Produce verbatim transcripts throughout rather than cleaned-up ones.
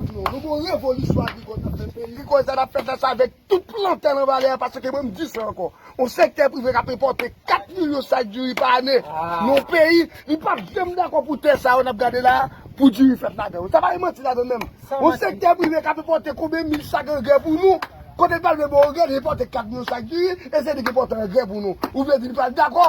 Nou, nou gon revolisyon agrikòl n ap fè peyi. Agrikòl sa n ap fè sa avèk tout plantè nan vale a, paske mwen m di sa ankò. Yon sektè prive k ap enpòte kat milyon sak diri pa ane. Yon peyi, li p ap janm dakò pou tè sa yo n ap gade la, pou diri fèt ladan yo. Sa pa gen manti ladan menm. Yon sektè prive k ap enpòte konbyen mil sak angrè pou nou, kote l pral vle ba w angrè, li enpòte kat milyon sak diri, e se li ki enpòte angrè pou nou. Ou vle di li pral dakò?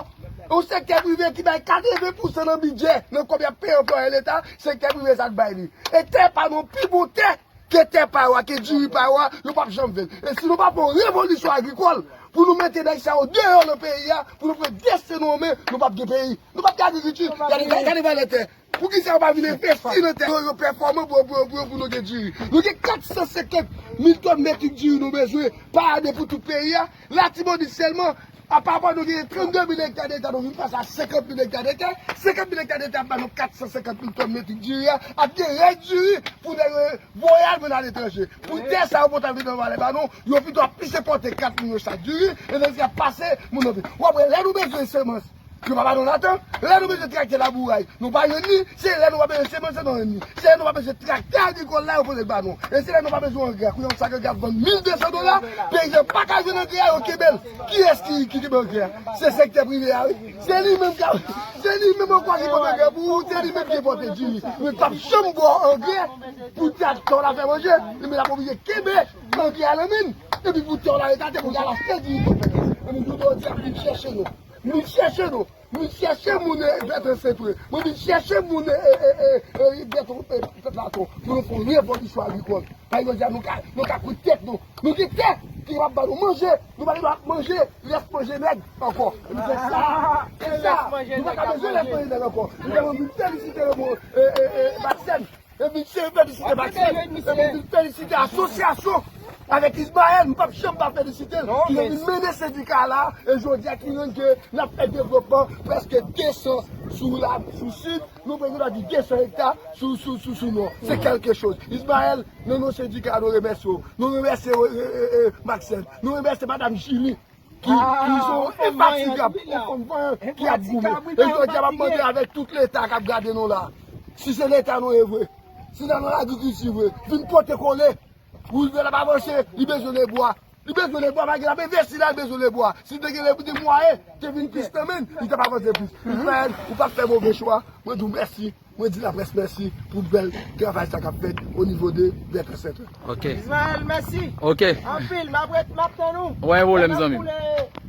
Yon sektè prive ki bay katreven pousan nan bidjè, nan kòb y ap peye anplwaye leta, sektè prive sa k bay li. E tè pa nou pi bon tè ke tè pa yo a, ke diri pa yo a, yo p ap janm vin. E si nou pa fè yon revolisyon agrikòl pou nou mete nèg sa yo deyò nan peyi a, pou nou pran desten nou an men, nou p ap gen peyi. Nou p ap gen agrikilti. Gade, gade, gade valè tè. Poukisa yo pa vin envesti nan tè yo, yo pèfòman pou, pou, pou, pou nou gen diri? Nou gen kat san senkant mil tòn metrik diri nou bezwen pa ane pou tout peyi a. Latibonit sèlman, apa pa nou gen trannde mil ekta de tè, nou vin pase a senkant mil ekta de tè. Senkant mil ekta de tè ap ba nou kat san senkant mil tòn metrik diri a, ap gen rès diri pou nèg yo voye al vann aletranje. Pou tè sa yo potap vin nan valè ba nou, yo pito ap plis enpòte kat milyon sak diri, e nan sa k ap pase, moun nan vin. W ap wè, lè nou bezwen semans, yo pa ba nou ladan. Lè nou bezwen traktè labouray, nou pa jwenn li. Se lè nou pa bezwen semans, nou jwenn li. Se lè nou pa bezwen traktè agrikòl la, yo pote l ba nou. E se lè nou pa bezwen angrè. Kounye a, yon sak angrè ap vann mil de san dola. Peyizan pa ka jwenn angrè a, yo kenbe l. Kiyès ki, ki kenbe angrè a? Se sektè prive a, wi. Se li menm ki, se li menm ankò ki pote angrè pou ou, se li menm ki pote diri. Men p ap janm ba w angrè pou tè a, tè w la fè manje. Li menm l ap oblije kenbe angrè a nan men l. Epi pou tè w la ret atè, pou l al achte diri pou fè. Epi jodi a, vin chèche nou. Vin chèche nou. Vin chèche moun, e, Bètran Sentren. Mwen vin chèche moun, e, e, e, e, e, Bètran, e, Pèp Laton. Pou nou fè yon revolisyon agrikòl. Paske jodi a, nou ka, nou ka kwit tèt nou. Nou gen tè ki kapab ba nou manje. Nou pa gen dwa ap manje rès manje nèg ankò. Epi se sa, se sa. Nou pa ka bezwen rès manje nèg ankò. Epi mwen vin felisite le mo, e, e, e, Maxène. Epi se felisite Maxène. Epi vin felisite asosyasyon avèk Ismaël. M p ap janm pa felisite l. Ki vin mennen sendika la. E jodi a ki rann ke n ap fè devlopman prèske de san sou la, sou sid. Nou prèske ta di de san ekta sou, sou, sou, sou nò. Se kèlke choz. Ismaël, nan non sendika, nou remèsye w. Nou remèsye, e, e, e, e, Maxène. Nou remèsye madanm Julie. Ki, ki se yon enfatigab, yon fanm vanyan ki ap goumen. E jodi a, m ap mande avèk tout Leta k ap gade nou la. Si se Leta nou ye vre, si nan, nan lagrikilti vre, vin pote kole. Wouzvèl ap avanse, li bezwen lebwa. Li bezwen lebwa, malgre l ap envesti la, li bezwen lebwa. Si l te gen le, de mwayen, te vin plis nan men l, li t ap avanse plis. Ismaël, ou pa t fè move chwa. Mwen di w mèsi. Mwen di laprès mèsi pou bèl travay sa k ap fèt o nivo de Bètran Sentren. Ok. Ismaël, mèsi. Ok. Anpil, m ap ret, m ap tann ou. Wè, pwoblèm, zanmi m.